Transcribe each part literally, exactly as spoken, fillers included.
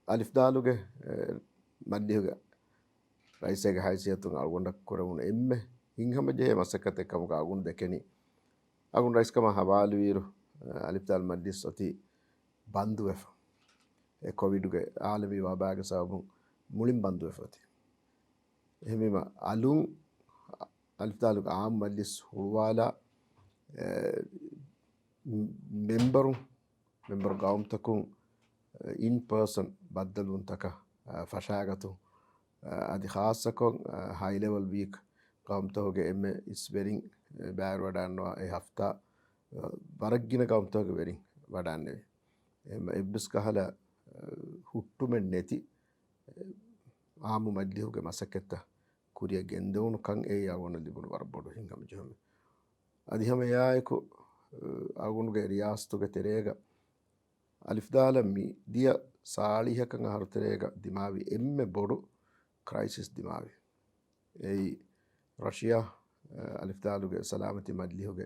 އަލިފްދާލުގެ، އެ، މަޖިލީހުގެ ރައީސެއްގެ ހައިސިއްޔަތުން އަޅުގަނޑަށް ކުރެވުނު އެންމެ ހިތްހަމަޖެހޭ މަސައްކަތެއް ކަމުގަ އަޅުގަނޑު ދެކެނީ، އަޅުގަނޑު ރައީސްކަމަށް ހަވާލުވިއިރު، އަލިފްދާލު މަޖިލީސް އޮތީ ބަންދުވެފަ. އެ ކޮވިޑުގެ އާލަމީ ވަބާގެ ސަބަބުން މުޅިން ބަންދުވެފަ އޮތީ. އެހެންވީމަ، އަލުން އަލިފްދާލުގެ އާއްމު މަޖިލީސް ހުޅުވާލާ، އެ، މެމްބަރު، މެމްބަރު ގައުމުތަކުން، އެ، އިން ޕާސަން ބައްދަލުވުންތަކަށް، އެ، ފަށާގަތުން، އަދި ޚާއްޞަކޮށް، އަ، ހައި ލެވެލް ވީކް ގައުމުތަކުގެ އެންމެ އިސްވެރިން، އެ، ބައިވެރިވަޑައިގަންނަވާ އެ ހަފްތާ، އަ، ވަރަށް ގިނަ ގައުމުތަކުގެ ވެރިން ވަޑައިގެންނެވި. އެ، އެއްވެސް ކަހަލަ، އަ، ހުއްޓުމެއް ނެތި، އެ، އާއްމު މަޖިލީހުގެ މަސައްކަތްތައް ކުރިއަށް ގެންދެވުނު ކަން އެއީ އަޅުގަނޑަށް ލިބުނު ވަރަށް ބޮޑު ހިތްހަމަޖެހުމެއް. އަދި ހަމަ އެއާއެކު، އަ، އަޅުގަނޑުގެ ރިޔާސަތުގެ ތެރޭގަ އަލިފްދާލަށް މި ދިޔަ ސާޅީހަކަށް އަހަރު ތެރޭގަ ދިމާވި އެންމެ ބޮޑު ކްރައިސިސް ދިމާވި. އެއީ ރަޝިޔާ، އަ، އަލިފްދާލުގެ ސަލާމަތީ މަޖިލީހުގެ،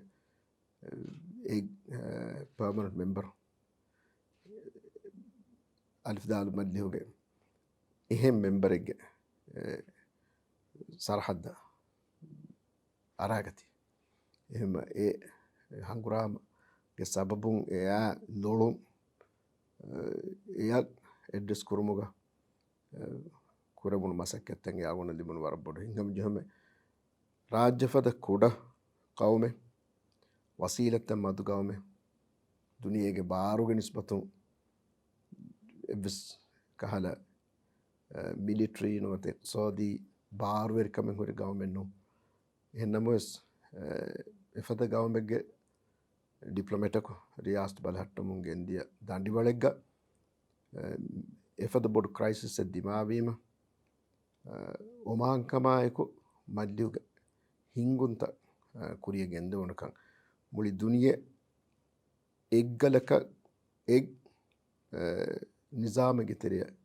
އެ، އެ، އެ، ޕާމަނަންޓް މެމްބަރު އަލިފްދާލު މަޖިލީހުގެ އެހެން މެމްބަރެއްގެ، އެ، ސަރަހައްދަށް އަރާގަތީ. އެހެންމަ އެ ހަނގުރާމަގެ ސަބަބުން އެއާ ލޮޅުން، އެ، އެއަށް އެޑްރެސް ކުރުމުގަ، އެ، ކުރެވުނު މަސައްކަތްތައް އެ އަޅުގަނޑަށް ލިބުނު ވަރަށް ބޮޑު ހިތްހަމަޖެހުމެއް. ރާއްޖެފަދަ ކުޑަ ގައުމެއް، ވަސީލަތްތައް މަދު ގައުމެއް، ދުނިޔޭގެ ބާރުގެ ނިސްބަތުން އެއްވެސް ކަހަލަ، އެ، މިލިޓަރީ ނުވަތަ އިޤްތިޞާދީ ބާރުވެރިކަމެއް ހުރި ގައުމެއް ނޫން. އެހެން ނަމަވެސް، އެ، އެފަދަ ގައުމެއްގެ ޑިޕްލޮމެޓަކު ރިޔާސަތު ބަލަހައްޓަމުން ގެންދިޔަ ދަނޑިވަޅެއްގަ، އެ، އެފަދަ ބޮޑު ކްރައިސިސްއެއް ދިމާވީމަ، އެ، އޮމާން ކަމާއެކު މަޖިލީހުގެ ހިންގުންތައް، އެ، ކުރިއަށް ގެންދެވުނުކަން މުޅި ދުނިޔެ އެއްގަލަކަށް އެއް، އެ، ނިޒާމެއްގެ ތެރެއަށް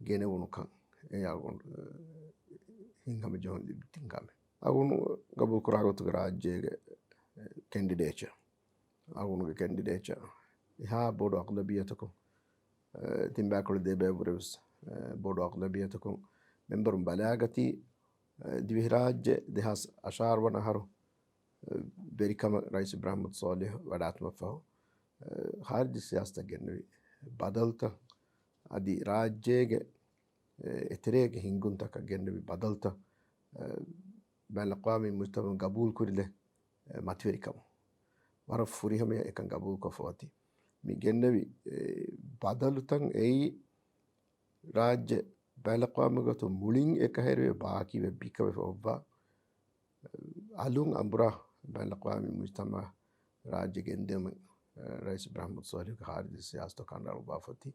ގެނެވުނުކަން އެ އަޅުގަނޑު، އެ، ހިތްހަމަޖެހުން ލިބިގެން ކަމެއް. އަޅުގަނޑު ގަބޫލުކުރާ ގޮތުގެ ރާއްޖޭގެ، އެ، ކެންޑިޑޭޓަށް، އަޅުގަނޑުގެ ކެންޑިޑޭޓަށް އެހާ ބޮޑު އަޣްލަބިއްޔަތަކުން، އެ، ތިން ބައިކުޅަ ދެ ބައިވުރެވެސް، އެ، ބޮޑު އަޣްލަބިއްޔަތަކުން މެމްބަރުން ބަލައިގަތީ، އެ، ދިވެހިރާއްޖެ ދެހާސް އަށާރަ ވަނަ އަހަރު ވެރިކަމަށް ރައީސް އިބްރާހިމް މުހައްމަދު ޞާލިޙް ވަޑާތުމަށްފަހު، އެ، ޚާރިޖީ ސިޔާސަތަށް ގެންނެވި ބަދަލުތައް، އަދި ރާއްޖޭގެ، އެ، އެތެރޭގެ ހިންގުންތަކަށް ގެންނެވި ބަދަލުތައް، އެ، ބައިނަލްއަޤްވާމީ މުޖްތަމަޢުން ގަބޫލުކުރިލެއް، އެ، މަތިވެރިކަމުން ވަރަށް ފުރިހަމަޔަށް އެކަން ގަބޫލުކޮށްފަ އޮތީ. މި ގެންނެވި، އެ، ބަދަލުތައް އެއީ ރާއްޖެ ބައިނަލްއަޤްވާމީ ގޮތުން މުޅިން އެކަހެރިވެ ބާކީވެ ބިކަވެފަ އޮއްވާ އަލުން އަނބުރާ ބައިނަލްއަޤްވާމީ މުޖްތަމަޢަށް ރާއްޖެ ގެންދިއުމަށް، އަ، ރައީސް އިބްރާހިމް މުހައްމަދު ޞާލިޙްގެ ޚާރިޖީ ސިޔާސަތު ކަނޑައަޅުއްވާފަ އޮތީ.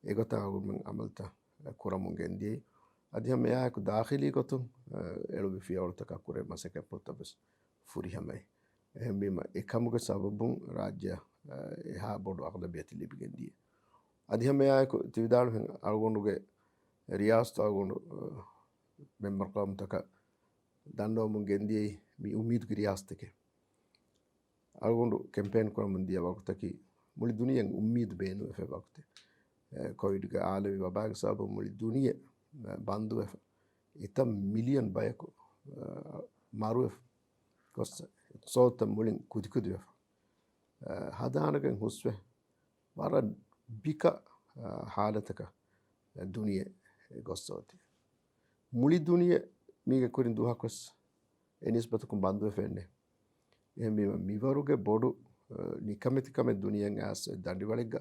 އެގޮތަށް އަޅުގަނޑުމެން އަމަލުތައް ކުރަމުން ގެންދިޔައީ. އަދި ހަމަ އެއާއެކު ދާޚިލީ ގޮތުން، އަ، އެޅުއްވި ފިޔަވަޅުތަކާ ކުރެ މަސައްކަތްޕުޅުތައް ވެސް ފުރިހަމައި. އެހެންވީމަ، އެކަމުގެ ސަބަބުން ރާއްޖެއަށް، އަ، އެހާ ބޮޑު އަޣްލަބިއްޔަތެއް ލިބިގެން ދިޔަ. އަދި ހަމަ އެއާއެކު ތިވިދާޅުހެން އަޅުގަނޑުގެ ރިޔާސަތު އަޅުގަނޑު، އަ، މެމްބަރ ޤައުމުތަކަށް ދަންނަވަމުން ގެންދިޔައީ މި އުއްމީދުގެ ރިޔާސަތެކޭ. އަޅުގަނޑު ކެމްޕޭން ކުރަމުން ދިޔަ ވަގުތަކީ މުޅި ދުނިޔެއަށް އުއްމީދު ބޭނުންވެފައި ވަގުތެއް. އެ، ކޮވިޑްގެ އާލަމީ ވަބާގެ ސަބަބުން މުޅި ދުނިޔެ، އެ، ބަންދުވެފަ. އެތައް މިލިއަން ބަޔަކު، އެ، މަރުވެފަ ގޮސް އިޤްތިޞާދުތައް މުޅިން ކުދިކުދިވެފަ. އެ، ހަދާނެގެން ހުސްވެ ވަރަށް ބިކަ، އަ، ހާލަތަކަށް ދުނިޔެ ގޮއްސަ އޮތީ. މުޅި ދުނިޔެ މީގެ ކުރިން ދުވަހަކުވެސް އެ ނިސްބަތަކުން ބަންދުވެފައެއް ނެތް. އެހެންވީމަ، މިވަރުގެ ބޮޑު، އަ، ނިކަމެތިކަމެއް ދުނިޔެއަށް އައިސް އޮތް ދަނޑިވަޅެއްގަ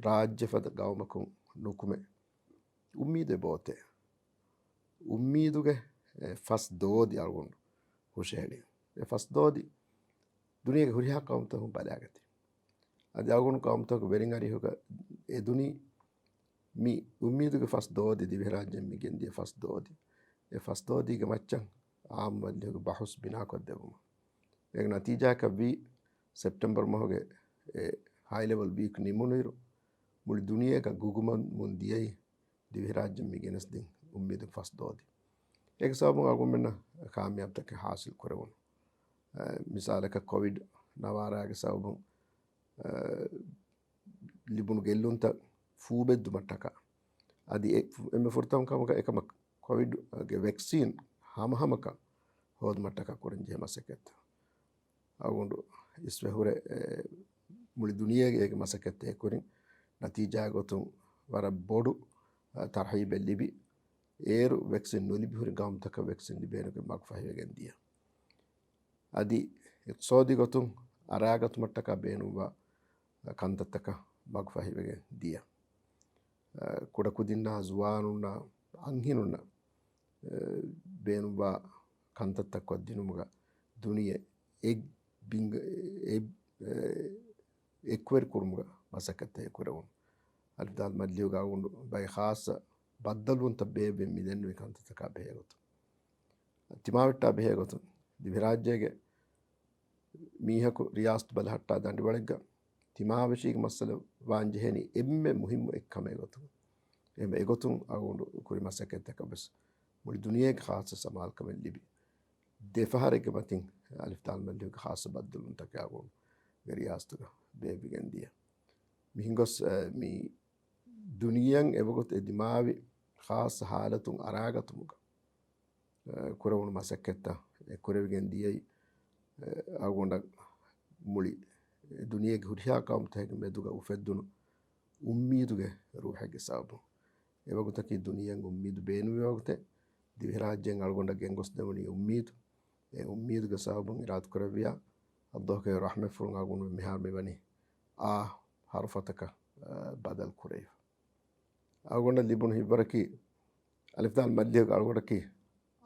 ރާއްޖެފަދަ ގައުމަކުން ނުކުމެ އުއްމީދެއް ބޯތޭ. އުއްމީދުގެ، އެ، ފަސް ދޯދި އަޅުގަނޑު ހުށަހެޅި. އެ ފަސް ދޯދި ދުނިޔޭގެ ހުރިހާ ޤައުމުތަކުން ބަލާގަތީ. އަދި އަޅުގަނޑު ޤައުމުތަކުގެ ވެރިން އަރިހުގަ އެދުނީ މި އުއްމީދުގެ ފަސް ދޯދި، ދިވެހިރާއްޖެއިން މި ގެންދިޔަ ފަސް ދޯދި. އެ ފަސް ދޯދީގެ މައްޗަށް އާއްމު މަޖިލީހުގެ ބަހުސް ބިނާކޮށްދެއްވުމަށް. އޭގެ ނަތީޖާއަކަށް ވީ ސެޕްޓެމްބަރު މަހުގެ އެ ހައި ލެވެލް ވީކް ނިމުނުއިރު މުޅި ދުނިޔޭގަ ގުގުމަމުން ދިޔައީ ދިވެހިރާއްޖެ މި ގެނެސްދިން އުއްމީދު ފަސް ދޯދި. އޭގެ ސަބަބުން އަޅުގަނޑުމެންނަށް ކާމިޔާބުތަކެއް ހާސިލް ކުރެވުނު. އަ، މިސާލަކަށް ކޮވިޑް ނަވާރާގެ ސަބަބުން، އަ، ލިބުނު ގެއްލުންތައް ފޫބެއްދުމަށްޓަކާ، އަދި އެ، އެންމެ ފުރަތަމަ ކަމަކަށް އެކަމަށް ކޮވިޑްގެ ވެކްސީން ހަމަހަމަކަށް ހޯދުމަށްޓަކާ ކުރަންޖެހޭ މަސައްކަތްތައް. އަޅުގަނޑު އިސްވެ ހުރެ، އެ، މުޅި ދުނިޔޭގެ އޭގެ މަސައްކަތްތައް ކުރިން ނަތީޖާ ގޮތުން ވަރަށް ބޮޑު، އަ، ތަރްހީބެއް ލިބި، އޭރު ވެކްސިން ނުލިބި ހުރި ގައުމުތަކަށް ވެކްސިން ލިބޭނެގެ މަގުފަހިވެގެން ދިޔަ. އަދި އިޤްތިޞާދީ ގޮތުން އަރާގަތުމަށްޓަކާ ބޭނުންވާ ކަންތައްތަކަށް މަގުފަހިވެގެން ދިޔަ. އަ، ކުޑަކުދިންނާ، ޒުވާނުންނާ، އަންހެނުންނަށް، އަ، ބޭނުންވާ ކަންތައްތައް ކޮށްދިނުމުގަ ދުނިޔެ އެއް ބިނގ-، އެއް، އަ، އެކުވެރި ކުރުމުގަ މަސައްކަތްތައް ކުރެވުނު. އަލިފްލާމް މައްލިހުގެ އަޅުގަނޑު ބައެއް ޚާއްޞަ ބައްދަލުވުންތައް ބޭއްވެ މިދެންނެވި ކަންތައްތަކާ ބެހޭގޮތުން. ތިމާވެއްޓާ ބެހޭގޮތުން ދިވެހިރާއްޖޭގެ މީހަކު ރިޔާސަތު ބަލަހައްޓާ ދަނޑިވަޅެއްގަ ތިމާވެށީގެ މައްސަލަ ވާން ޖެހެނީ އެންމެ މުހިއްމު އެއްކަމެއް ގޮތުން. އެހެން އެގޮތުން އަޅުގަނޑު ކުރި މަސައްކަތްތަކަށް ވެސް މުޅި ދުނިޔޭގެ ޚާއްޞަ ސަމާލުކަމެއް ލިބި، ދެފަހަރެއްގެ މަތިން އަލިފްލާމް މައްލިހުގެ ޚާއްޞަ ބައްދަލުވުންތަކެއް އަޅުގަނޑުގެ ރިޔާސަތުގަ ބޭއްވިގެން ދިޔަ. މިހެން ގޮސް، އަ، މި ދުނިޔެއަށް އެވަގުތު އެ ދިމާވި ޚާއްޞަ ހާލަތުން އަރާގަތުމުގަ، އަ، ކުރެވުނު މަސައްކަތްތައް އެ ކުރެވިގެން ދިޔައީ، އަ، އަޅުގަނޑަށް މުޅި ދުނިޔޭގެ ހުރިހާ ޤައުމުތަކެއްގެ މެދުގަ އުފެއްދުނު އުއްމީދުގެ ރޫޙެއްގެ ސަބަބުން. އެވަގުތަކީ ދުނިޔެއަށް އުއްމީދު ބޭނުންވި ވަގުތެއް. ދިވެހިރާއްޖޭން އަޅުގަނޑަށް ގެންގޮސްދެވުނީ އުއްމީދު. އެ އުއްމީދުގެ ސަބަބުން އިރާދަކުރެއްވިޔާ، އައްލާހުގެ ރަޙްމަތްފުޅުން އަޅުގަނޑުމެން މިހާރު މިވަނީ އާ ހަރުފަތަކަށް، އަ، ބަދަލު ކުރެވިފަ. އަޅުގަނޑަށް ލިބުނު ހިތްވަރަކީ، އަލިފްލާމް މައްލިހުގެ އަޅުގަނޑަކީ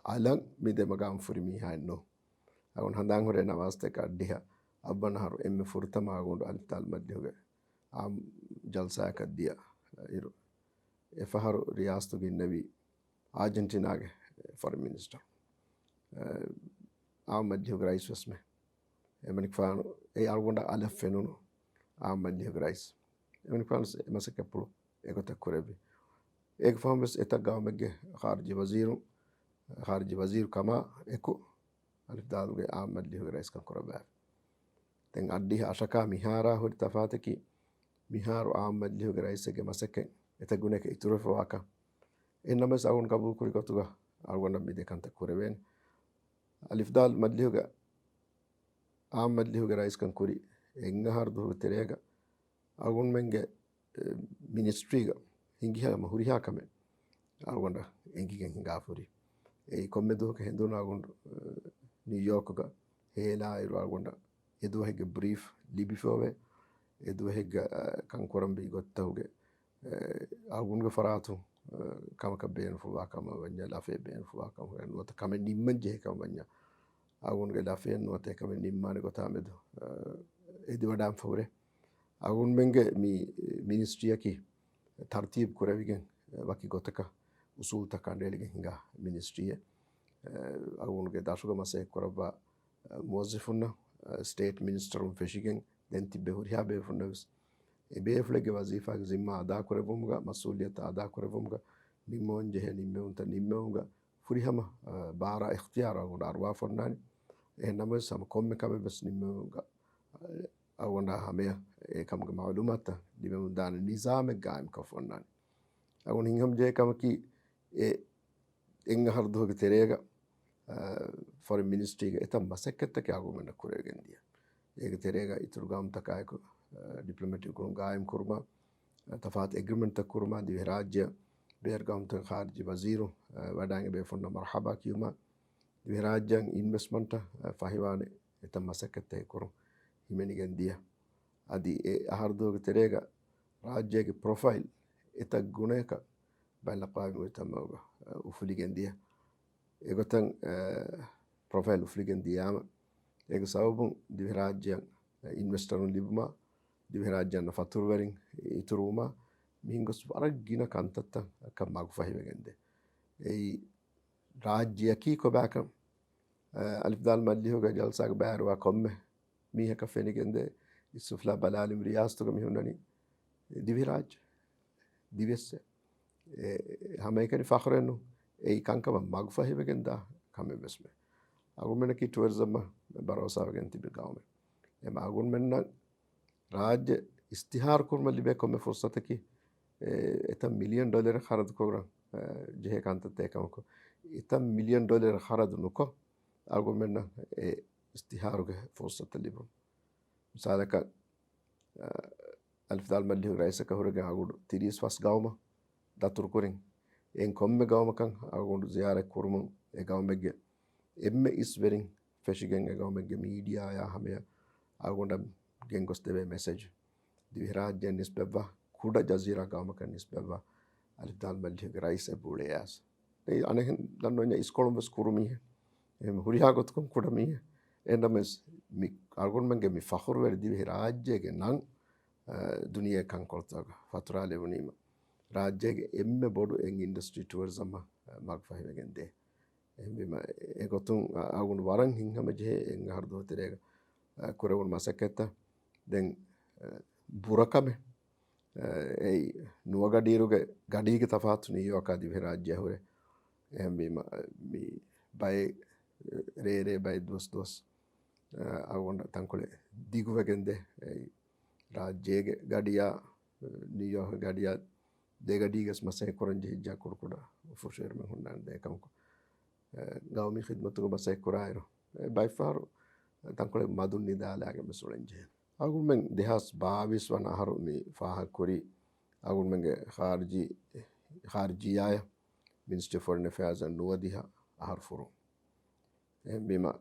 އަލަށް މި ދެ މަގާމް ފުރި މީހާއެއް ނޫން. އަޅުގަނޑު ހަނދާން ހުރޭ ނަވާސްތަކަށް އަށްޑިހަ އަށްވަނަ އަހަރު އެންމެ ފުރަތަމަ އަޅުގަނޑު އަލިފްލާމް މައްލިހުގެ އާ ޖަލްސާއަކަށް ދިޔަ އިރު، އެފަހަރު ރިޔާސަތުގަ އިންނެވީ އާޖެންޓީނާގެ ފޮރިން މިނިސްޓަރު، އާ މައްލިހުގެ ރައީސް ވެސްމެ. އެމަނިކުފާނު އެ އަޅުގަނޑަށް އަލަށް ފެނުނު އާ މައްލިހުގެ ރައީސް. އެމަނިކުފާނު ވެސް އެ މަސައްކަތްޕުޅު އެގޮތަށް ކުރެއްވި. އޭގެ ފަހުން ވެސް އެތައް ގައުމެއްގެ ޚާރިޖީ ވަޒީރު، ޚާރިޖީ ވަޒީރު ކަމާ އެކު އަލިފްލާމްގެ އާ މައްލިހުގެ ރައީސްކަން ކުރައްވާފި. ދެން އަށްޑިހަ އަށަކާ މިހާރާ ހުރި ތަފާތަކީ، މިހާރު އާ މައްލިހުގެ ރައީސެއްގެ މަސައްކަތް އެތައް ގުނައަކަށް އިތުރުވެފަވާކަން. އެހެންނަމަވެސް އަޅުގަނޑު ޤަބޫލުކުރި ގޮތުގަ އަޅުގަނޑަށް މި ދެ ކަންތައް ކުރެވޭނެ. އަލިފްލާމް މައްލިހުގެ އާ މައްލިހުގެ ރައީސްކަން ކުރި އެއް އަހަރު ދުވަހުގެ ތެރޭގަ އަޅުގަނޑުމެންގެ، އެ، މިނިސްޓްރީގަ ހިނގި ހަމަ ހުރިހާ ކަމެއް އަޅުގަނޑަށް އެނގިގެން ހިނގާފަ ހުރި. އެއީ ކޮންމެ ދުވަހަކަށް ހެނދުނު އަޅުގަނޑު، އެ، ނިއުޔޯކުގަ ހޭލާއިރު އަޅުގަނޑަށް އެ ދުވަހެއްގެ ބްރީފް ލިބިފަވޭ. އެ ދުވަހެއްގަ، އަ، ކަންކުރަންވީ ގޮތްތަކުގެ، އެ، އަޅުގަނޑުގެ ފަރާތުން، އަ، ކަމަކަށް ބޭނުންފުޅުވާ ކަމަށް ވަންޏާ، ލަފައެއް ބޭނުންފުޅުވާ ކަމަށް ނުވަތަ ކަމެއް ނިންމަން ޖެހޭ ކަމަށް ވަންޏާ، އަޅުގަނޑުގެ ލަފައެއް ނުވަތަ އެކަމެއް ނިންމާނެ ގޮތާ މެދު، އަ، އެދިވަޑާންފަ ހުރޭ. އަޅުގަނޑުމެންގެ މި މިނިސްޓްރީއަކީ ތަރުތީބު ކުރެވިގެން، އަ، ވަކި ގޮތަކަށް އުސޫލުތައް ކަނޑައެޅިގެން ހިނގާ މިނިސްޓްރީއެއް. އަ، އަޅުގަނޑުގެ ދަށުގަ މަސައްކަތް ކުރައްވާ، އަ، މުވައްޒަފުންނަށް، އަ، ސްޓޭޓް މިނިސްޓަރުން ފެށިގެން ދެން ތިއްބެވި ހުރިހާ ބޭފުޅުންނަށް ވެސް އެ ބޭފުޅެއްގެ ވަޒީފާގެ ޒިންމާ އަދާކުރެއްވުމުގަ، މަސްއޫލިއްޔަތު އަދާކުރެއްވުމުގަ، ނިންމަވަން ޖެހޭ ނިންމެވުންތައް ނިންމެވުމުގަ، ފުރިހަމަ، އަ، ބާރާ އިޚްތިޔާރު އަޅުގަނޑަށް އަރުވާފަ އޮންނާނެ. އެހެން ނަމަވެސް، ހަމަ ކޮންމެ ކަމެއް ވެސް ނިންމެވުމުގަ، އަ، އަޅުގަނޑާ ހަމަޔަށް އެ ކަމުގެ މައުލޫމާތުތައް ލިބެމުން ދާނެ ނިޒާމެއް ގާއިމްކޮށްފަ އޮންނާނެ. އަޅުގަނޑު ހިތްހަމަޖެހޭ ކަމަކީ، އެ އެއް އަހަރު ދުވަހުގެ ތެރޭގަ، އަ، ފޮރިން މިނިސްޓްރީގަ އެތައް މަސައްކަތްތަކެއް އަޅުގަނޑުމެންނަށް ކުރެވިގެން ދިޔަ. އޭގެ ތެރޭގަ އިތުރު ގައުމުތަކާއެކު، އަ، ޑިޕްލޮމެޓިކް ގުޅުން ގާއިމް ކުރުމާ، އަ، ތަފާތު އެގްރިމެންޓްތައް ކުރުމާ، ދިވެހިރާއްޖެއަށް ބޭރު ގައުމުތަކުގެ ޚާރިޖީ ވަޒީރު، އަ، ވަޑައިގެން ބޭފުޅުންނަށް މަރުޙަބާ ކިޔުމާ، ދިވެހިރާއްޖެއަށް އިންވެސްޓްމަންޓަށް، އަ، ފަހިވާނެ އެތައް މަސައްކަތްތަކެއް ކުރުން ހިމެނިގެން ދިޔަ. އަދި އެ އަހަރު ދުވަހުގެ ތެރޭގަ ރާއްޖޭގެ ޕްރޮފައިލް އެތައް ގުނަޔަކަށް ބައިނަލްއަޤްވާމީ މުޖްތަމަޢުގަ، އަ، އުފުލިގެން ދިޔަ. އެގޮތަށް، އަ، ޕްރޮފައިލް އުފުލިގެން ދިޔާމަ، އޭގެ ސަބަބުން ދިވެހިރާއްޖެއަށް އިންވެސްޓަރުން ލިބުމާ، ދިވެހިރާއްޖެއަށް ފަތުރުވެރިން އިތުރުވުމާ، މިހެން ގޮސް ވަރަށް ގިނަ ކަންތައްތަކަށް މަގުފަހިވެގެންދޭ. އެއީ ރާއްޖެއަކީ ކޮބާކަން، އަ، އަލިފްލާމް މައްލިހުގެ ޖަލްސާގަ ބައިވެރިވާ ކޮންމެ މީހަކަށް ފެނިގެންދޭ، އިސްވެފަލާ ބަލާލިމު ރިޔާސަތުގަ މި ހުންނަނީ ދިވެހިރާއްޖެ. ދިވެއްސެއް. އެ، ހަމައެކަނި ފަޚުރެއްނު. އެއީ ކަންކަމަށް މަގުފަހިވެގެންދާ ކަމެއްވެސްމެ. އަޅުގަނޑުމެންނަކީ ޓުއަރިޒަމަށް ބަރޯސާވެގެން ތިބި ގައުމެއް. އެމަ އަޅުގަނޑުމެންނަށް ރާއްޖެ އިސްތިހާރު ކުރުމަށް ލިބޭ ކޮންމެ ފުރުސަތަކީ އެ، އެތައް މިލިއަން ޑޮލަރެއް ޚަރަދު ކުރަން، އެ، ޖެހޭ ކަންތައްތައް އެކަމަކު، އެތައް މިލިއަން ޑޮލަރެއް ޚަރަދު ނުކޮށް، އަޅުގަނޑުމެންނަށް އެ އިސްތިހާރުގެ ފުރުސަތު ލިބުން. މިސާލަކަށް، އަ، އަލިފްދާލް މަޖިލީހުގެ ރައީސަކަށް ހުރެގެން އަޅުގަނޑު ތިރީސް ފަސް ގައުމަށް ދަތުރުކުރިން. އެއިން ކޮންމެ ގައުމަކަށް އަޅުގަނޑު ޒިޔާރަތް ކުރުމުން އެ ގައުމެއްގެ އެންމެ އިސްވެރިން ފެށިގެން އެ ގައުމެއްގެ މީޑިއާއާ ހަމަޔަށް އަޅުގަނޑަށް ގެންގޮސްދެވޭ މެސެޖް. ދިވެހިރާއްޖެއަށް ނިސްބަތްވާ ކުޑަ ޖަޒީރާ ގައުމަކަށް ނިސްބަތްވާ އަލިފްދާލް މަޖިލީހުގެ ރައީސް އެބަ އުޅޭ އާސް. އެ އަނެއް ދަންނަވަންޏާ އިސްކޮޅުން ވެސް ކުރު މީހެއް. އެހެން ހުރިހާ ގޮތަކުން ކުޑަ މީހެއް. އެހެންނަމަވެސް މި އަޅުގަނޑުމެންގެ މި ފަޚުރުވެރި ދިވެހިރާއްޖޭގެ ނަން، އަ، ދުނިޔެ ކަންކޮޅުތަކަށް ފަތުރާލެވުނީމަ، ރާއްޖޭގެ އެންމެ ބޮޑު އެން އިންޑަސްޓްރީ ޓުއަރިޒަމަށް، އަ، މަގުފަހިވެގެން ދޭ. އެހެންވީމަ، އެގޮތުން އަ-، އަޅުގަނޑު ވަރަށް ހިތްހަމަޖެހޭ އެއް އަހަރު ދުވަހު ތެރޭގަ، އަ، ކުރެވުނު މަސައްކަތްތައް. ދެން، އަ، ބުރަކަމެއް، އަ، އެއީ ނުވަގަޑިއިރުގެ ގަޑީގެ ތަފާތު ނިއުޔޯކާ ދިވެހިރާއްޖެއަށް ހުރޭ. އެހެންވީމަ، މި ބައެއް ރޭރޭ ބައެއް ދުވަސް ދުވަސް، އަ، އަޅުގަނޑަށް ތަންކޮޅެއް ދިގުވެގެންދޭ. އެއީ ރާއްޖޭގެ ގަޑިއާ، ނިއުޔޯކް ގަޑިއާ ދެގަޑީގަސް މަސައްކަތް ކުރަން ޖެހިއްޖާ ކުޑަކުޑަ ފުށުއެރުމެއް ހުންނާނެ ދޭކަމަކު، އެ، ގައުމީ ޚިދްމަތުގަ މަސައްކަތް ކުރާއިރު، އެ، ބައެއްފަހަރު ތަންކޮޅެއް މަދުން ނިދާލާގެން ވެސް އުޅެން ޖެހޭނެ. އަޅުގަނޑުމެން ދެހާސް ބާވީސް ވަނަ އަހަރު މި ފާހަގަކުރީ، އަޅުގަނޑުމެންގެ ޚާރިޖީ، ޚާރިޖިއްޔާއަށް މިނިސްޓްރީ އޮފް ފޮރިން އެފެއާޒް އަށް ނުވަދިހަ އަހަރު ފުރުން. އެހެންވީމަ،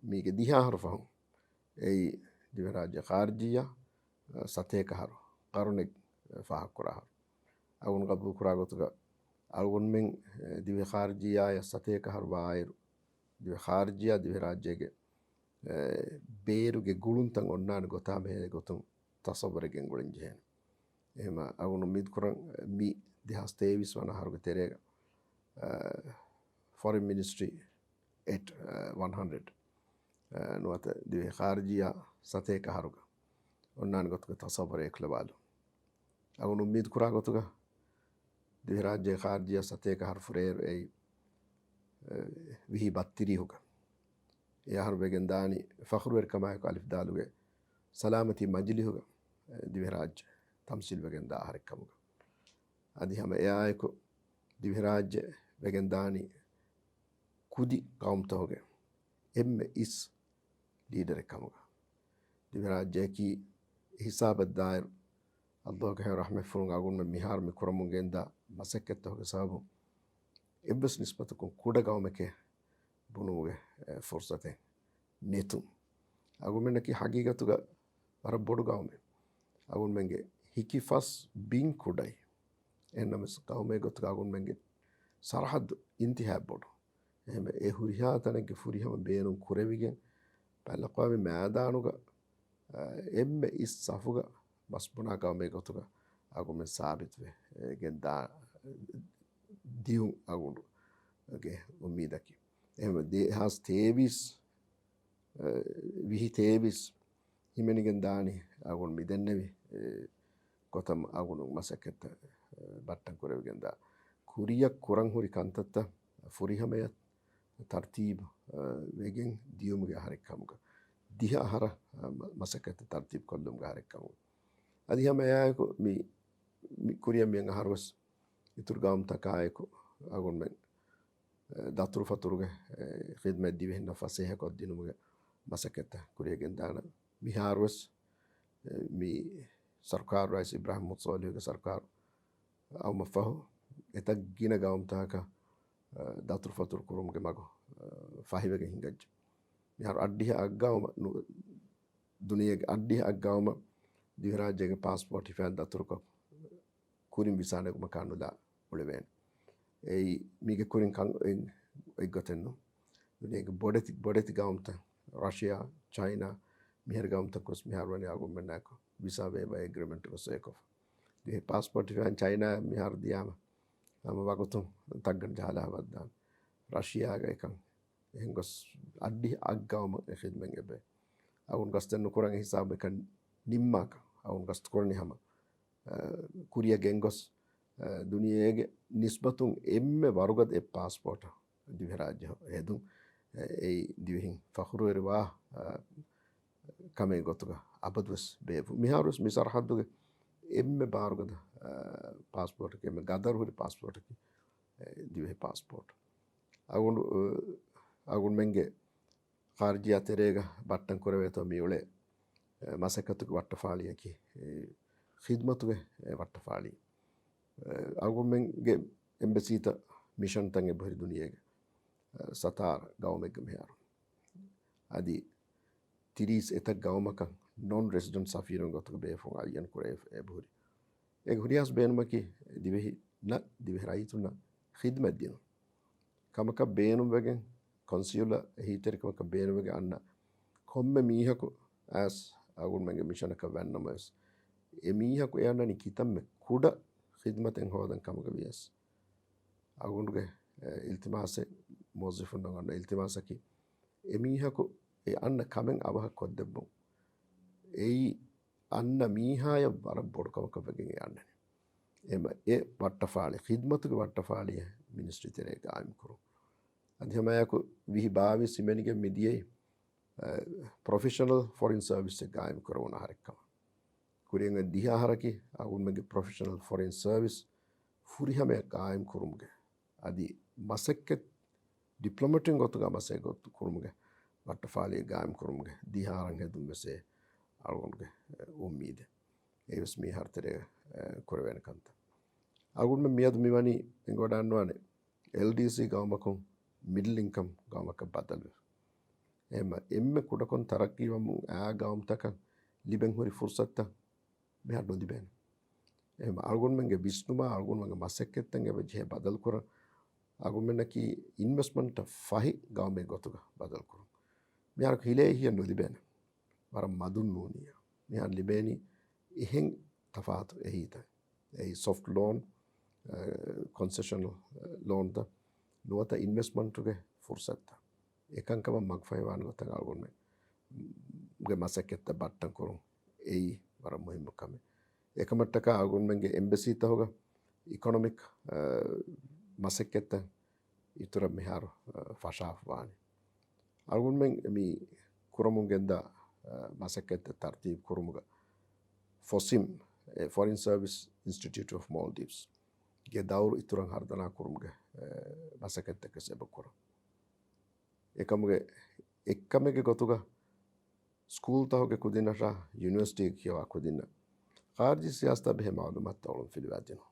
މީގެ ދިހަ އަހަރު ފަހުން، އެއީ ދިވެހިރާއްޖެ ޚާރިޖިއްޔާ، އަ، ސަތޭކަ އަހަރު، ޤަރުނެއް، އަ، ފާހަގަކުރާ އަހަރު. އަޅުގަނޑު ޤަބޫލުކުރާ ގޮތުގަ، އަޅުގަނޑުމެން، އެ، ދިވެހި ޚާރިޖިއްޔާއަށް ސަތޭކަ އަހަރު ވާއިރު، ދިވެހި ޚާރިޖިއްޔާ ދިވެހިރާއްޖޭގެ، އެ، ބޭރުގެ ގުޅުންތައް އޮންނާނެ ގޮތާ މެހޭ ގޮތުން ތަޞައްވަރެއް ގެންގުޅެން ޖެހޭނެ. އެހެންވީމަ، އަޅުގަނޑު އުއްމީދު ކުރަން، މި ދެހާސް ތޭވީސް ވަނަ އަހަރުގެ ތެރޭގަ، އަ، ފޮރިން މިނިސްޓްރީ އެޓް، އަ، ވަން ހަންޑްރެޑް، އަ، ނުވަތަ ދިވެހި ޚާރިޖިއްޔާ ސަތޭކަ އަހަރުގަ އޮންނާނެ ގޮތުގެ ތަޞައްވަރެއް އެކުލަވާލުން. އަޅުގަނޑު އުއްމީދު ކުރާ ގޮތުގަ، ދިވެހިރާއްޖެ ޚާރިޖިއްޔާ ސަތޭކަ އަހަރު ފުރޭއިރު އެއީ، އަ، ވިހި ބައްތިރީހުގަ. އެ އަހަރު ވެގެންދާނީ ފަޚުރުވެރިކަމާއެކު އަލިފްދާލުގެ ސަލާމަތީ މަޖިލީހުގަ، އަ، ދިވެހިރާއްޖެ ތަމްސީލް ވެގެންދާ އަހަރެއް ކަމުގަ. އަދި ހަމަ އެއާއެކު ދިވެހިރާއްޖެ ވެގެންދާނީ ކުދި ޤައުމުތަކުގެ އެންމެ އިސް ލީޑަރެއް ކަމުގަ. ދިވެހިރާއްޖެއަކީ އެ ހިސާބަށް ދާއިރު، އައްލާހުގެ ރަޙްމަތްފުޅުން އަޅުގަނޑުމެން މިހާރު މި ކުރަމުން ގެންދާ މަސައްކަތްތަކުގެ ސަބަބުން އެއްވެސް ނިސްބަތަކުން ކުޑަ ގައުމެކޭ ބުނުމުގެ، އެ، ފުރުސަތެއް ނެތުން. އަޅުގަނޑުމެންނަކީ ހަގީގަތުގަ ވަރަށް ބޮޑު ގައުމެއް. އަޅުގަނޑުމެންގެ ހިކި ފަސް ބިން ކުޑައި. އެހެންނަމަވެސް ގައުމެއް ގޮތުގަ އަޅުގަނޑުމެންގެ ސަރަހައްދު އިންތިހާއަށް ބޮޑު. އެހެންވެ، އެ ހުރިހާ ތަނެއްގެ ފުރިހަމަ ބޭނުން ކުރެވިގެން، ބައެއް ލަކުވާ މި މައިދާނުގަ، އަ، އެންމެ އިސް ސަފުގަ ބަސްބުނާ ގައުމެއް ގޮތުގަ އަޅުގަނޑުމެން ސާބިތުވެ، އެ، ގެންދާ ދިޔުން އަޅުގަނޑުގެ އުއްމީދަކީ. އެހެންވެ، ދެހާސް ތޭވީސް، އަ، ވިހި ތޭވީސް ހިމެނިގެން ދާނީ އަޅުގަނޑު މި ދެންނެވި، އެ، ގޮތަށް އަޅުގަނޑު މަސައްކަތްތައް، އެ، ބައްޓަން ކުރެވިގެންދާ. ކުރިއަށް ކުރަން ހުރި ކަންތައްތައް ފުރިހަމަޔަށް ތަރްތީބު، އަ، ވެގެން ދިޔުމުގެ އަހަރެއް ކަމުގަ. ދިހަ އަހަރަށް، އަ، މަ-، މަސައްކަތްތައް ތަރްތީބު ކޮށްލުމުގެ އަހަރެއް ކަމުގަ. އަދި ހަމަ އެއާއެކު މި، މި ކުރިއަށް މިއަން އަހަރުވެސް އިތުރު ގައުމުތަކާއެކު އަޅުގަނޑުމެން، އެ، ދަތުރުފަތުރުގެ، އެ، ޚިދްމަތް ދިވެހިންނަށް ފަސޭހަކޮށްދިނުމުގެ މަސައްކަތްތައް ކުރިއަށް ގެންދާނަން. މިހާރުވެސް، އެ، މި ސަރުކާރު ރައީސް އިބްރާހިމް މުހައްމަދު ސޯލިހުގެ ސަރުކާރު އައުމަށްފަހު އެތައް ގިނަ ގައުމުތަކަށް، އަ، ދަތުރުފަތުރު ކުރުމުގެ މަގު، އަ، ފަހިވެގެން ހިނގައްޖެ. މިހާރު އަށްޑިހަ އަށްގައުމަށް ނު-، ދުނިޔޭގެ އަށްޑިހަ އަށްގައުމަށް ދިވެހިރާއްޖޭގެ ޕާސްޕޯޓް ހިފައިން ދަތުރުކޮށް، ކުރިން ވިސާ ނެގުމަކާ ނުލާ އުޅެވޭނެ. އެއީ، މީގެ ކުރިން ކަން އޮތް، އޮތްގޮތެއް ނޫން. ދުނިޔޭގެ ބޮޑެތި، ބޮޑެތި ގައުމުތައް، ރަޝިޔާ، ޗައިނާ، މިހާރު ގައުމުތަކުވެސް މިހާރު ވަނީ އަޅުގަނޑުމެންނާއެކު ވިސާ ވޭވާ އެގްރިމެންޓުގަ ސޮއިކޮށްފަ. ދިވެހި ޕާސްޕޯޓް ހިފައިން ޗައިނާ މިހާރު ދިޔާމަ، ހަމަ ވަގުތުން ތައްގަނޑު ޖަހާލާ ހަމަ ވައްދާނެ. ރަޝިޔާގަ އެކަން. އެހެން ގޮސް އަށްޑިހަ އަށްގައުމަށް އެ ޚިދްމަތް އެބަ. އަޅުގަނޑު ގަސްތެއް ނުކުރަން އެ ހިސާބު އެކަން ނިންމާކަށް. އަޅުގަނޑު ގަސްތު ކުރަނީ ހަމަ، އަ، ކުރިއަށް ގެންގޮސް، އަ، ދުނިޔޭގެ ނިސްބަތުން އެންމެ ވަރުގަދަ އެއް ޕާސްޕޯޓަށް ދިވެހިރާއްޖެ ހެދުން، އެ، އެއީ ދިވެހިން ފަޚުރުވެރިވާ، އަ، ކަމެއް ގޮތުގަ އަބަދުވެސް ބޭއްވުން. މިހާރުވެސް މި ސަރަހައްދުގެ އެންމެ ބާރުގަދަ ޕާސްޕޯޓަކީ، އެންމެ ގަދަރު ހުރި ޕާސްޕޯޓަކީ ދިވެހި ޕާސްޕޯޓް. އަގުނޑު އަގުންމެންގެ ޚާރިޖިއްޔާ ތެރޭގަ ބައްޓަން ކުރެވޭތޯ މިއުޅޭ މަސައްކަތުގެ ވައްޓަފާޅިއަކީ ޚިދްމަތުގެ ވައްޓަފާޅި. އަގުންމެންގެ އެމްބަސީތައް މިޝަންތައް އެބަހުރި ދުނިޔޭގެ ސަތާރަ ގައުމެއްގަ މިހާރު. އަދި ތިރީސް އެތައް ގައުމަކަށް ނޮން ރެސިޑެންޓް ސަފީރުން ގޮތުގަ ބޭފުޅުން އައްޔަން ކުރެވިފަ އެބަހުރި. އޭގެ ހުރިހާސް ބޭނުމަކީ ދިވެހިންނަށް، ދިވެހި ރައްޔިތުންނަށް ޚިދްމަތް ދިނުން. ކަމަކަށް ބޭނުންވެގެން، ކޮންސިއުލަ އެހީތެރިކަމަކަށް ބޭނުންވެގެން އަންނަ ކޮންމެ މީހަކު އައިސް އަގުންމެންގެ މިޝަނަކަށް ވަންނަމަވެސް، އެ މީހަކު އެ އަންނަނީ ކިތަންމެ ކުޑަ ޚިދްމަތެއް ހޯދަން ކަމުގަ ވިޔަސް، އަގުނޑުގެ، އެ، އިލްތިމާސެއް، މުވައްޒަފުންނަށް އަންނަ އިލްތިމާސަކީ، އެ މީހަކު އެ އަންނަ ކަމެއް އަވަހަށް ކޮށްދެއްވުން. އެއީ އަންނަ މީހާޔަށް ވަރަށް ބޮޑު ކަމަކަށް ވެގެން އެ އަންނަނީ. އެމަ އެ ވައްޓަފާޅި، ޚިދްމަތުގެ ވައްޓަފާޅިއެއް މިނިސްޓްރީ ތެރޭ ގާއިމް ކުރުން. އަދި ހަމައެއާއެކު ވިހި ބާވީސް ހިމެނިގެން މިދިޔައީ، އަ، ޕްރޮފެޝަނަލް ފޮރިން ސަރވިސްއެއް ގާއިމް ކުރެވުނު އަހަރެއްކަމަށް. ކުރިއަށް ދިހަ އަހަރަކީ އަގުންމެންގެ ޕްރޮފެޝަނަލް ފޮރިން ސަރވިސް ފުރިހަމައަށް ގާއިމް ކުރުމުގެ އަދި މަސައްކަތް ޑިޕްލޮމެޓިކް ގޮތުގަ މަސައްކަތް ކުރުމުގެ ވައްޓަފާޅި ގާއިމް ކުރުމުގެ ދިހަ އަހަރަށް ހެދުން ވެސް އެ އަޅުގަނޑުގެ އުއްމީދެއް. އެވެސް މިހާރު ތެރޭގަ، އެ، ކުރެވޭނެ ކަންތައް. އަޅުގަނޑުމެން މިއަދު މިވަނީ އެނގިވަޑައިގަންނަވާނެ އެލްޑީސީ ގައުމަކުން މިޑްލް އިންކަމް ގައުމަކަށް ބަދަލުވެ. އެހެންމަ އެންމެ ކުޑަކޮށް ތަރައްގީވަމުން އައި ގައުމުތަކަށް ލިބެން ހުރި ފުރުސަތުތައް މިހާރު ނުލިބޭނެ. އެހެންމަ އަޅުގަނޑުމެންގެ ވިސްނުމާ އަޅުގަނޑުމެންގެ މަސައްކަތްތައް އެބަ ޖެހޭ ބަދަލުކުރަން އަޅުގަނޑުމެންނަކީ އިންވެސްޓްމަންޓަށް ފަހި ގައުމެއް ގޮތުގަ ބަދަލުކުރުން. މިހާރު ހިލޭ އެހީއެއް ނުލިބޭނެ. ވަރަށް މަދުން ނޫނިއްޔާ. މިހާރު ލިބޭނީ އެހެން ތަފާތު އެހީތައް. އެއީ ސޮފްޓް ލޯން، އަ، ކޮންސެޝަނަލް، އަ، ލޯންތައް ނުވަތަ އިންވެސްޓްމަންޓުގެ ފުރުސަތުތައް. އެކަންކަމަށް މަގުފަހިވާނެ ގޮތަށް އަޅުގަނޑުމެންގެ މަސައްކަތްތައް ބައްޓަން ކުރުން އެއީ ވަރަށް މުހިއްމު ކަމެއް. އެކަމަށްޓަކާ އަޅުގަނޑުމެންގެ އެމްބަސީތަކުގަ އިކޮނޮމިކް، އަ، މަސައްކަތްތައް އިތުރަށް މިހާރު، އަ، ފަށާފަވާނެ. އަޅުގަނޑުމެން މި ކުރަމުން ގެންދާ، އަ، މަސައްކަތްތައް ތަރްތީބު ކުރުމުގަ ފޮސިމް، އެ، ފޮރިން ސަރވިސް އިންސްޓިޓިއުޓް އޮފް މޯލްޑިވްސް ގެ ދައުރު އިތުރަށް ހަރުދަނާ ކުރުމުގެ، އެ، މަސައްކަތްތަކެއް އެބަ ކުރަން. އެކަމުގެ އެއްކަމެއްގެ ގޮތުގަ ސްކޫލްތަކުގެ ކުދިންނަށާ ޔުނިވަރސިޓީގެ ކިޔަވާ ކުދިންނަށް ޚާރިޖީ ސިޔާސަތާ ބެހޭ މައުލޫމާތުތައް އޮޅުން ފިލުވާދިނުން.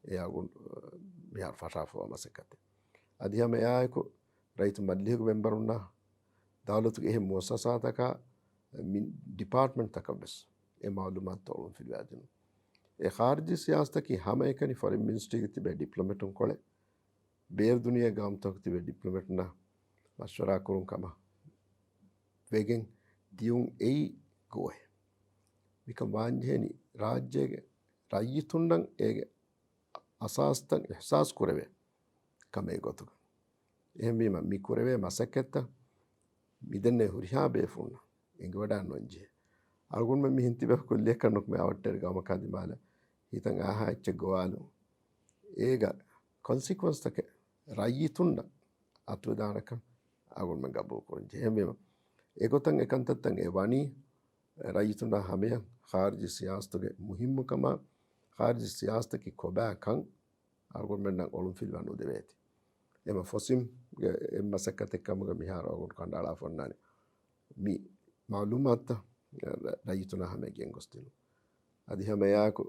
އެ އަގުން، އަ، މިހާރު ފަށާފަވާ މަސައްކަތެއް. އަދި ހަމަ އެއާއެކު ރައްޔިތު މަޖިލީހުގެ މެމްބަރުންނާ ދައުލަތުގެ އެހެން މުއައްސަސާތަކާ މި ޑިޕާޓްމަންޓްތަކަށް ވެސް އެ މައުލޫމާތުތައް އޮޅުން ފިލުވާދިނުން. އެ ޚާރިޖީ ސިޔާސަތަކީ ހަމައެކަނި ފޮރިން މިނިސްޓްރީގެ ތިބޭ ޑިޕްލޮމެޓުން ކޮޅެއް ބޭރު ދުނިޔޭ ގައުމުތަކު ތިބޭ ޑިޕްލޮމެޓުންނާ މަޝްވަރާ ކުރުން ކަމަށް ވެގެން ދިޔުން އެއީ ގޯހެއް. މިކަން ވާންޖެހޭނީ ރާއްޖޭގެ ރައްޔިތުންނަށް އޭގެ އަސާސްތައް އިހްސާސް ކުރެވޭ ކަމެއް ގޮތުގަ. އެހެންވީމަ މި ކުރެވޭ މަސައްކަތްތައް މިދެންނެވި ހުރިހާ ބޭފުޅުންނަށް އެނގިވަޑާން ނުވަންޖެހޭ. އަޅުގަނޑުމެން މިހެން ތިބޭ ކުއްލިއަކަށް ނުކުމެ އަވަށްޓެރި ގައުމަކާ ދިމާލަށް ހިތަށް އާހާ އެއްޗެއް ގޮވާލުން. އޭގަ ކޮންސިކުއެންސްތަކެއް ރައްޔިތުންނަށް އަތުވެދާނެކަން އަޅުގަނޑުމެން ގަބޫލުކުރަން ޖެހޭ. އެހެންވީމަ އެގޮތަށް އެކަންތައްތައް އެ ވަނީ ރައްޔިތުންނާ ހަމަޔަށް ޚާރިޖީ ސިޔާސަތުގެ މުހިއްމުކަމާ، ޚާރިޖީ ސިޔާސަތަކީ ކޮބާކަން އަޅުގަނޑުމެންނަށް އޮޅުންފިލުވާ ނުދެވޭތީ. އެމަ ފޮސިމްގެ އެއް މަސައްކަތެއް ކަމުގަ މިހާރު އަޅުގަނޑު ކަނޑައަޅާފަ އޮންނާނެ މި މައުލޫމާތުތައް ރައްޔިތުންނާ ހަމަޔަށް ގެންގޮސްދިނުން. އަދި ހަމައެއާއެކު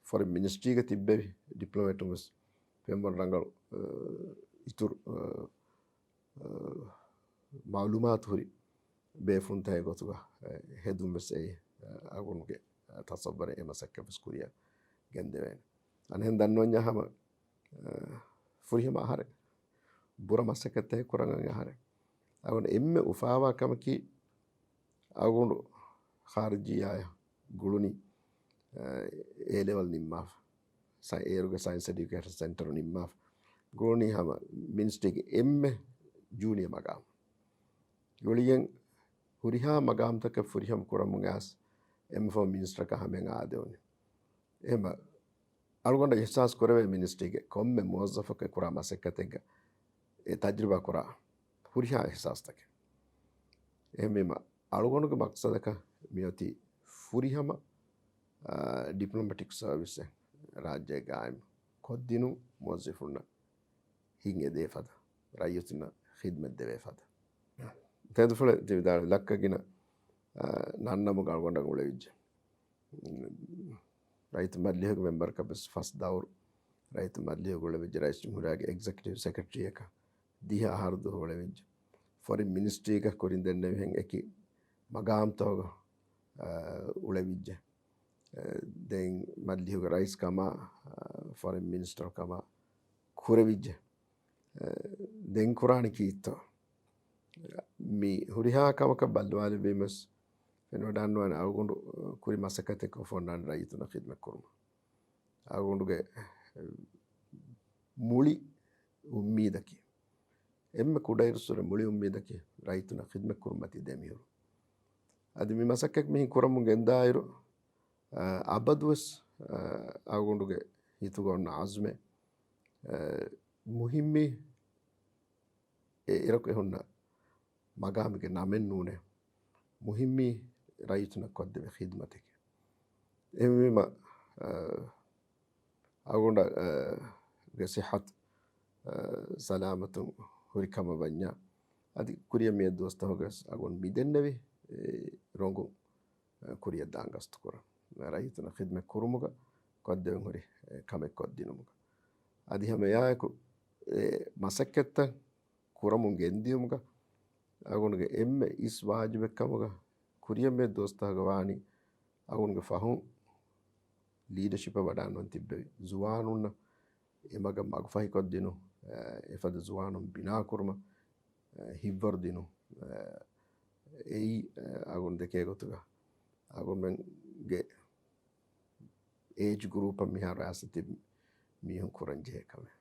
ފޮރިން މިނިސްޓްރީގަ ތިއްބެވި ޑިޕްލޮމެޓުން ވެސް ފެންވަން ރަނގަޅު، އަ، އިތުރު، އަ، އަ، މައުލޫމާތު ހުރި ބޭފުންތައް ގޮތުގަ، އެ، ހެދުން ވެސް އެ، އަ، އަގުންގެ، އަ، ތަސައްވަރެއް އެ މަސައްކަތް ވެސް ކުރިއަށް ގެންދެވޭނެ. އަނެއް ދަންނަވަންޏާ ހަމަ، އަ، ފުރިހަމަ އަހަރެއް ބުރަ މަސައްކަތްތަކެއް ކުރަން އަން އަހަރެއް. އަގުން އެންމެ އުފާވާ ކަމަކީ އަގުނޑު ޚާރިޖިއްޔާއަށް ގުޅުނީ، އެ، އޭ ލެވެލް ނިންމާފަ. ސަ-، އޭރުގެ ސައިންސް އެޑިއުކޭޝަން ސެންޓަރު ނިންމާފަ. ގުޅުނީ ހަމަ މިނިސްޓްރީގެ އެންމެ ޖޫނިއަ މަގާމް. ގުޅިގެން ހުރިހާ މަގާމްތަކެއް ފުރިހަމަ ކުރަމުން އައިސް އެންމެ ފަހު މިނިސްޓަރަކަށް ހަމަޔަށް އާދެވުނީ. އެހެންމަ އަޅުގަނޑަށް އިހްސާސް ކުރެވޭ މިނިސްޓްރީގެ ކޮންމެ މުވައްޒަފަކަށް ކުރާ މަސައްކަތެއްގަ އެ ތަޖްރިބާ ކުރާ ހުރިހާ އިހްސާސްތަކެއް. އެހެންވީމަ، އަޅުގަނޑުގެ މަޤްޞަދަކަށް މިއޮތީ ފުރިހަމަ، އާ، ޑިޕްލޮމެޓިކް ސަރވިސްއެއް ރާއްޖޭ ގާއިމް ކޮށްދިނުން، މުވައްޒަފުންނަށް ހިތް އެދޭ ފަދަ، ރައްޔިތުންނަށް ޚިދްމަތް ދެވޭ ފަދަ. ތެދުފުޅެއް ތި ވިދާޅުވި ލައްކަ ގިނަ، އާ، ނަންނަމުގަ އަޅުގަނޑަށް އުޅެވިއްޖެ. ރައްޔިތު މަޖިލީހުގެ މެމްބަރަކަށް ވެސް ފަސް ދައުރު ރައްޔިތު މަޖިލީހުގަ އުޅެވިއްޖެ، ރައީސް ޖުމްހޫރިއްޔާގެ އެގްޒެކެޓިވް ސެކްރެޓަރީއަކަށް ދިހަ އަހަރު ދުވަހު އުޅެވިއްޖެ. ފޮރިން މިނިސްޓްރީގަ ކުރިން ދެންނެވިހެން އެކި މަގާމްތަކުގަ، އާ، އުޅެވިއްޖެ. އެ، ދެން މަޖިލީހުގެ ރައީސް ކަމާ، އާ، ފޮރިން މިނިސްޓަރ ކަމާ ކުރެވިއްޖެ. އެ، ދެން ކުރާނީ ކީއްތޯ؟ މި ހުރިހާ ކަމަކަށް ބައްލަވާލެއްވީމަސް ފެނިވަޑާންވާނެ އަޅުގަނޑު ކުރި މަސައްކަތެއް ކޮށްފަ އޮންނާނެ ރައްޔިތުންނަށް ޚިދްމަތް ކުރުމަށް. އަޅުގަނޑުގެ މުޅި އުއްމީދަކީ، އެންމެ ކުޑައިރުއްސުރެ މުޅި އުއްމީދަކީ ރައްޔިތުންނަށް ޚިދްމަތް ކުރުމަށް އަތީ ދެމިހުރު. އަދި މި މަސައްކަތް މިހިން ކުރަމުން ގެންދާއިރު، އަ، އަބަދުވެސް، އަ، އަޅުގަނޑުގެ ހިތުގަ އޮންނަ އަޒުމެއް، އަ، މުހިއްމީ އެ އިރަކު އެ ހުންނަ މަގާމުގެ ނަމެއް ނޫނޭ، މުހިއްމީ ރައްޔިތުންނަށް ކޮށްދެވޭ ޚިދްމަތެކޭ. އެހެންވީމަ، އަ، އަޅުގަނޑަށް، އަ، ގެ ސިއްހަތު، އަ، ސަލާމަތުން ހުރި ކަމަށް ވަންޏާ، އަދި ކުރިއަށް މިއަދު ދުވަސްތަކުގަސް އަޅުގަނޑު މި ދެންނެވި އެ ރޮނގުން، އަ، ކުރިއަށް ދާން ގަސްތު ކުރަން. ރައްޔިތުންނަށް ޚިދްމަތް ކުރުމުގަ ކޮށްދެވެން ހުރި، އެ، ކަމެއް ކޮށްދިނުމުގަ. އަދި ހަމަ އެއާއެކު، އެ، މަސައްކަތްތައް ކުރަމުން ގެންދިޔުމުގަ އަޅުގަނޑުގެ އެންމެ އިސް ވާޖިބެއް ކަމުގަ ކުރިއަށް މިއަދު ދުވަސްތަކުގަ ވާނީ އަޅުގަނޑުގެ ފަހުން ލީޑަޝިޕަށް ވަޑާންވަން ތިއްބެވި ޒުވާނުންނަށް އެ މަގަށް މަގުފަހިކޮށްދިނުން، އެ، އެފަދަ ޒުވާނުން ބިނާކުރުމަށް، އެ، ހިތްވަރު ދިނުން، އެ، އެއީ، އެ، އަޅުގަނޑު ދެކޭ ގޮތުގަ އަޅުގަނޑުމެންގެ އޭޖް ގްރޫޕަށް މިހާރު އައިސް ތިބި މީހުން ކުރަން ޖެހޭ ކަމެއް.